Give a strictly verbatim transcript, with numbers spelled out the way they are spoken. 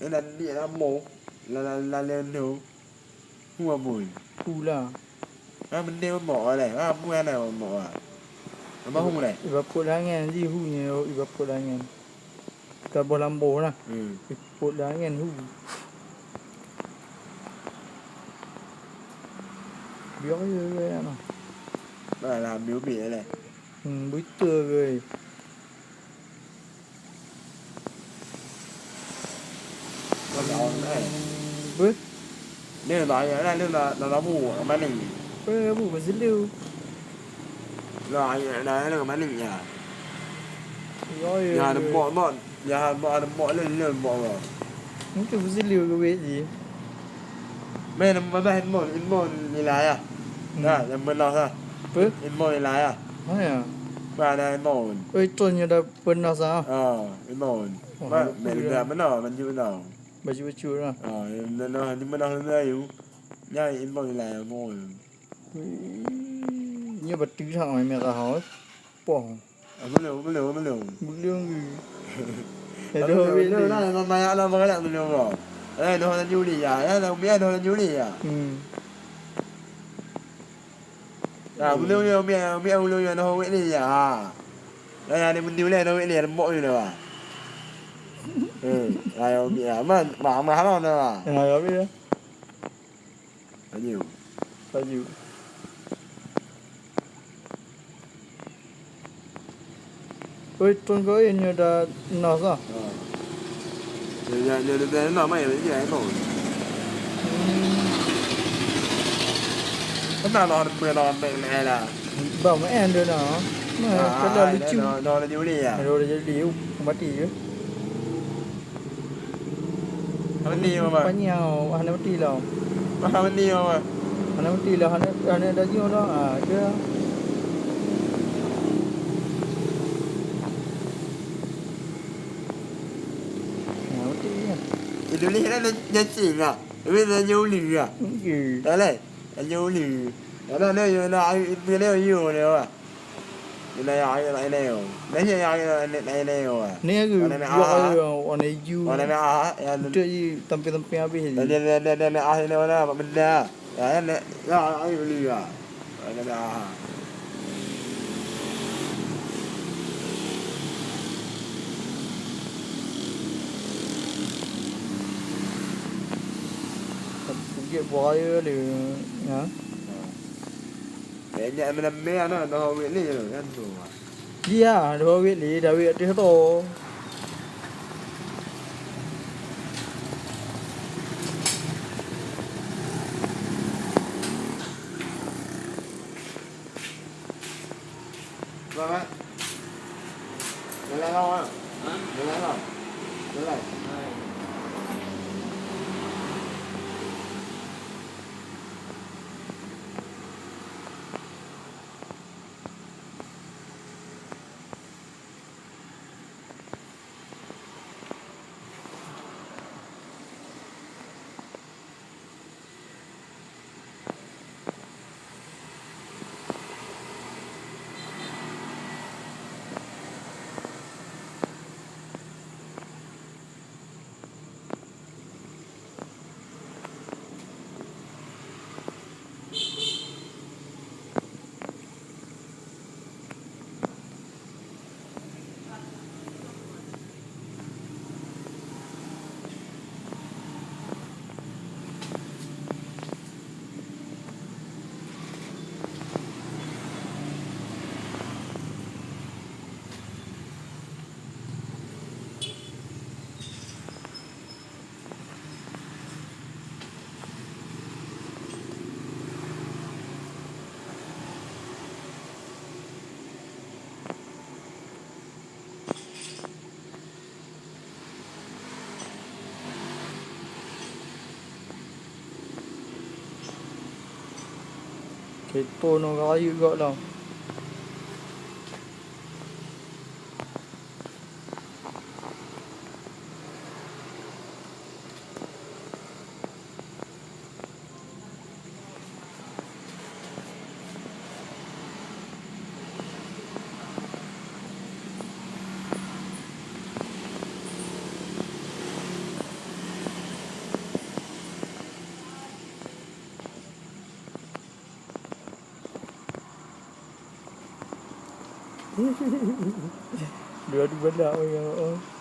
Nyan dik lamo, la, la, la, la, no. Hu abui. Hu la. Ha, mending mok lé. Ha, abui ana mok ah. Nama hu lé? Iba pot angén ji hu nyoe, iba pot angén. Ka boh lamboh nah. Hmm. Pot angén hu. Biar je, je, je, nah. Nah, lah, ambil ubit lé. Hmm, beutôi ke. Beuh? Ni lah, ya, lah, ni lah, lah, lah, bu, maling. Beuh, bu, beuseuleue. Lah, ya, lah, lah, maling, ya. Ya, ya, ya. Ada bok, bok. Ya, bok, ada bok, le, le, bok, bok. Mungkin beuseuleue ke wet ji. Meh, nama bah, ilmu, ilmu nilai, ya. Hmm. Nah, yang benar, ha. Apa? Ilmu nilai, ya. Oh, ya. Bah, ada ilmu. Oi, tu nyoe dah Peunoh sa. Ah, inon. Oh, ma, halus meunan, pula. Meunoh, lanjut meunoh. Bacut-bacut lah. Ah, meunoh, meunoh, meunoh, yuk. Nyan inon nilai ilmu. Wih, nyoe beutôi that, oh, merah, oh. Poh. Ah, belum, belum, belum. Belum ke? Belum, belum, belum. Lah, memang banyak lah, banyak belum, oh. Eh, noh lanjut ni, ya. Ya, dah, biar noh lanjut ni, ya. Hmm. Nah, ulôn nyoe miet, miet ulôn nyoe noh wet lé ya. Ha. Nah, ya, ni meundi ulèe noh wet lé, lembok nyoe dah. Eh, ayo miet ya. Man, mah, mah, mah, mah. Ya, ya, ya. Laju. Laju. Oi, tuan kau, eh, nyoe dah nas ah. Ha. Nyoe, nyoe, nyoe dah nas, mai, nyoe, nyoe. Hmm. Kenapa lah, orang pernah orang main, main lah? Bang, main dia nah. Nah, ah, kalau ah, lucu. Dah, dah, dah jadi boleh ya? Dah, dah jadi, uh, mati je. Hana meuti, Mama. Panyau, hana meuti lah. Hana meuti, Mama. Hana meuti lah, hana, hana daging lah. Ha, tu lah. Hana meuti lah. Indonesia dah nyancing lah. Tapi dah nyauli lah. Okey. Dah lah. Dah nyauli. Dah lah, dah, dah, dah, dah, dah, dah, dah, dah, dah. Ina ya, ya, ya, ya. Nah, ya, ya, ya, ya, ya, ya. Ni aku, warna merah. Ya, warna hijau. Warna merah, ya. Untuk je tampil-tampil habis je. Dia, dia, dia, dia, dia, ah, ini warna apa benda? Ya, ya, ya, ya, ya, ya. Warna merah. Sikit buaya dia, ya. Ha. Banyak meunamé aneuk dua wit lé kan tu. Iya, dua wit lé, dua wit ateueh tu. Selamat. Jalan awak. Ha? Jalan awak. Jalan. Hai. Kepo ngon rayeuk gok lom. Dua-dua dah, oh ya Allah.